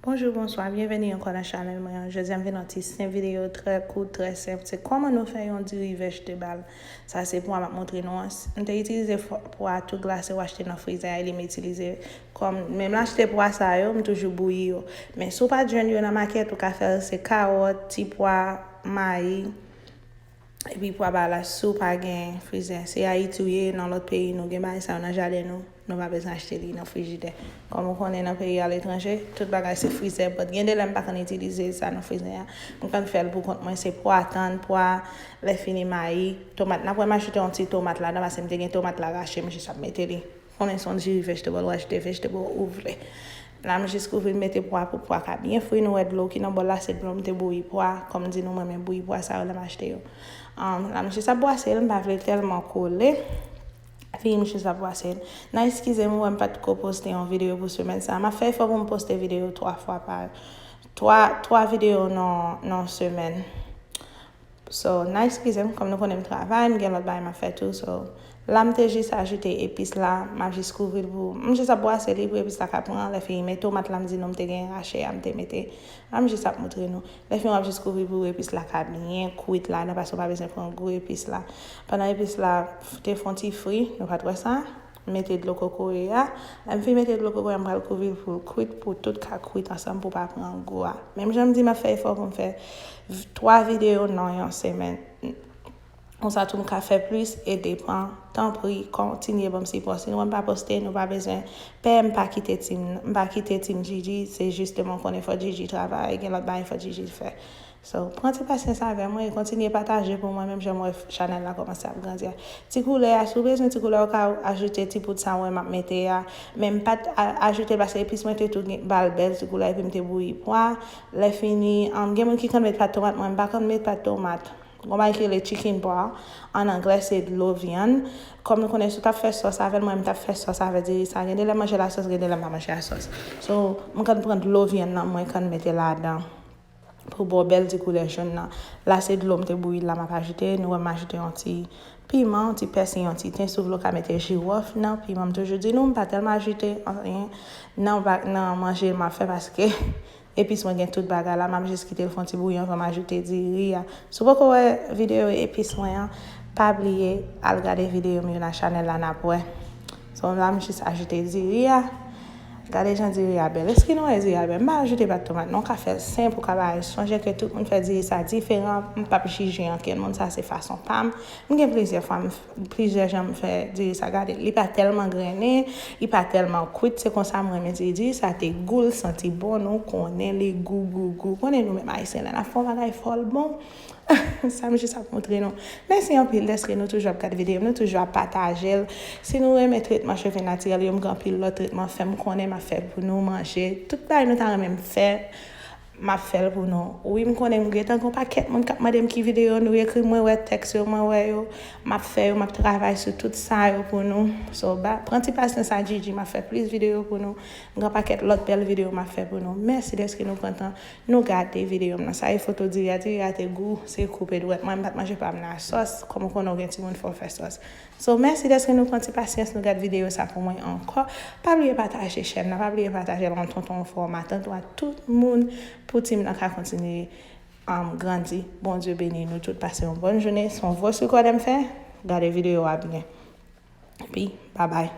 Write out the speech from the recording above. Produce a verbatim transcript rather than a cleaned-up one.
Bonjou, bonswa, byenveni ankò nan chanèl mwen an. Jodi a m vin yon ti senp videyo trè kout, trè senp. Se kòman nou fè yon diri vejetebal. Sa se pwa m ap montre nou an. M te itilize fò- pwa tou glase ou achte nan frizè a, e li m itilize kòm, men m achte pwa sa yo, m toujou bouyi yo. Men si w pa t jwenn yo nan makèt, ou ka fè l se kawòt, ti pwa, mayi, epi pwa balas si w pa gen frizè. Se Ayiti w ye, nan lòt peyi nou gen bagay sa yo nan jaden nou, nou pa bezwen achte li nan frijidè. Kòm ou konnen nan peyi aletranje, tout bagay se frizè, but gen de lè m pa konn itilize sa nan frizè a. M konn fè l pou kont mwen, se pwa tann, pwa, lè fini mayi, tomat. N ap wè m ajoute yon ti tomat ladan, paske m te gen tomat la rache, m jis ap mete li. Konnen se yon diri vegetable, ou ajoute vegetable ou vle. La m jis kouvri l, mete pwa pou pwa ka byen fri. Nou wè dlo ki nan bòl la, se dlo m te bouyi pwa. Kòm m di nou, mwen renmen bouyi pwa sa yo lè m achte yo. Um, la m jis ap bwase l, m pa vle l tèlman kole. Epi m jis ap bwase l. N a eskize m, ou wè m pa t ko poste yon videyo pou semèn sa. M ap fè efò pou m poste videyo twa fwa pa, twa, twa videyo nan, nan semèn. So, n a eskize m, kòm nou konnen m travay, m gen lòt bagay m ap fè tou. So, la m te jis ajoute epis la, m ap jis kouvri l pou, m jis ap bwase li pou epis la ka pran, lè fini, men tomat la m di nou m te gen rache a, m te mete, la m jis ap montre nou. Lè fini, w ap jis kouvri pou epis la ka byen kwit ladan, paske w pa bezwen pran gwo epis la. Pandan epis la f- te fè yon ti fri, nou pa t wè sa? Mete dlo kokoye a. Lè m fin mete dlo kokoye a, m pral kouvri l pou l kwit, pou tout ka kwit ansanm, pou pa pran gou a. Menm jan m di, m ap fè efò pou m fè v- twa videyo nan yon semèn. Konsa tou m ka fè plis e depan. Tanpri, kontinye ban m sipò. Si nou wè m pa poste, nou pa bezwen pè, m pa kite tim, m pa kite tim Gigi. Se jisteman konnen fò Gigi travay, gen lòt bagay fò Gigi fè. So, pran ti pasyans avè mwen e kontinye pataje pou mwen, menm jan m wè chanèl la kòmanse ap grandi a. Ti koulè a, si w bezwen ti koulè, ou ka ajoute ti poud sa w wè m ap mete a. Men m pa t a- ajoute l paske epis mwen te tou gen ba l bèl ti koulè epi m te bouyi pwa. Lè fini, um, gen moun ki konn met pat tomat, mwen m pa konn met pat tomat. Gon bagay ki rele chicken broth, an anglè se dlo vyann. Kòm nou konnen, si w t ap fè sòs avè l, mwen m t ap fè sòs avè diri sa. Gen de lè m manje lasòs, gen de lè m pa manje lasòs. So, m konn pran dlo vyann nan, mwen konn mete ladan. Pou ba w bèl ti koulè jòn nan. La se dlo m te bouyi la m ap ajoute. Nou wè m ajoute yon ti piman, yon ti pèsi, yon ti ten. Si w vle w ka mete jiwòf nan piman. M toujou di nou, m pa tèlman ajoute anyen nan, ba- nan manje m ap fè paske epis mwen gen tout bagay la. M ap jis kite l fè yon ti bouyi anvan m ajoute diri a. Si w poko wè videyo epis mwen an, pa bliye al gade videyo m yo nan chanèl la n ap wè. So la m jis ajoute diri a. Gade jan diri a bèl. Èske nou wè diri a bèl? M pa ajoute pat tomat non, m ka fè l senp, ou ka ba l. Sonje ke tout moun fè diri sa diferan. M p ap jije ankenn moun, sa se fason pa m. M gen plizyè fwa, m f- plizyè jan m fè diri sa. Gade, li pa tèlman grennen, li pa tèlman kwit. Se konsa m renmen diri. Diri sa te gou, l santi bon, nou konnen li gou, gou, gou. Konnen nou menm Ayisyen, lè n ap fè yon bagay fò l bon. Sa m jis ap montre nou. Mèsi anpil dèske nou toujou ap gade videyo m, nou toujou ap pataje l. Si nou renmen tretman cheve natirèl yo, m gen anpil lòt tretman fè, m konnen m ap fè pou nou manje. Tout bagay nou ta renmen m fè, m ap fè l pou nou. Wi, m konnen m gentan gen yon pakèt moun k ap mande m ki videyo, nou ekri m, mwen wè tèks yo, mwen wè yo. M ap fè yo, m ap travay sou tout sa yo pou nou. So, ba, pran ti pasyans a Gigi, m ap fè plis videyo pou nou. M gen yon pakèt lòt bèl videyo m ap fè pou nou. Mèsi dèske nou pran tan nou gade videyo m nan. Sa e foto diri a, diri a te gou, se koupe dwèt. Mwen, m pa t manje pa m nan sòs, kòm ou konnen w gen timoun fò w fè sòs. So, mèsi dèske nou pran ti pasyans, nou gade videyo sa pou mwen ankò. Pa bliye pataje chèn nan, pa bliye pataje l an tonton, fò, matant ou a tout moun pou tim nan ka kontinye, um, grandi. Bondye beni nou tout, pase yon bòn jounen. Se yon vòs rekòd m fè, gade videyo a byen. Epi, babay.